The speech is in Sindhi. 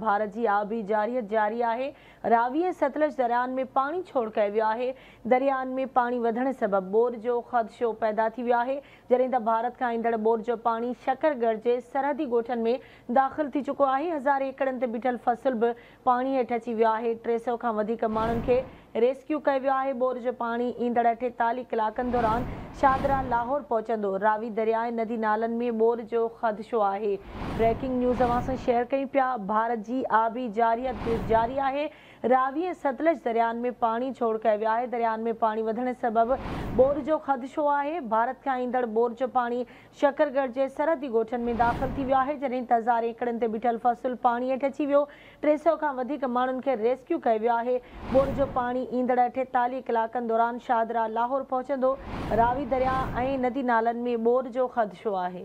ڀارت جي آبي جارحيت جاري آهي، راوي ۽ ستلج دريائن ۾ پاڻي ڇوڙ ڪيو ويو آهي، دريائن ۾ پاڻي وڌڻ سبب ٻوڏ جو خدشو پيدا ٿي ويو آهي، جڏهن ته ڀارت کان ايندڙ ٻوڏ جو پاڻي شڪر ڳڙهه جي سرحدي ڳوٺن ۾ داخل ٿي چڪو آهي، هزارين ايڪڙن تي بيٺل فصل به پاڻي هيٺ اچي ويو آهي، 300 کان وڌيڪ ماڻهن کي ريسڪيو ڪيو ويو آهي، ٻوڏ جو پاڻي ايندڙ 48 ڪلاڪن دوران شاهدره لاهور پهچندو، راوي درياء ۽ ندي نالن ۾ ٻوڏ جو خدشو آهي. بريڪنگ نيوز اوهان سان شيئر ڪيون پيا، ڀارت جي آبي جارحيت جاري آهي، راوي ۽ ستلج دريائن ۾ پاڻي ڇوڙ ڪيو ويو آهي، دريائن ۾ پاڻي وڌڻ سبب ٻوڏ جو خدشو آهي، ڀارت کان ايندڙ ٻوڏ جو پاڻي شڪرڳڙهه جي سرحدي ڳوٺن ۾ داخل ٿي ويو آهي، جڏهن ته هزارين ايڪڙن تي بيٺل فصل پاڻي هيٺ اچي ويو، 300 کان وڌيڪ ماڻهن کي ريسڪيو ڪيو ويو آهي، ٻوڏ جو پاڻي ايندڙ 48 ڪلاڪن دوران شاهدره لاهور پهچندو، راوي درياء ۽ ندي نالن ۾ ٻوڏ جو خدشو آهي.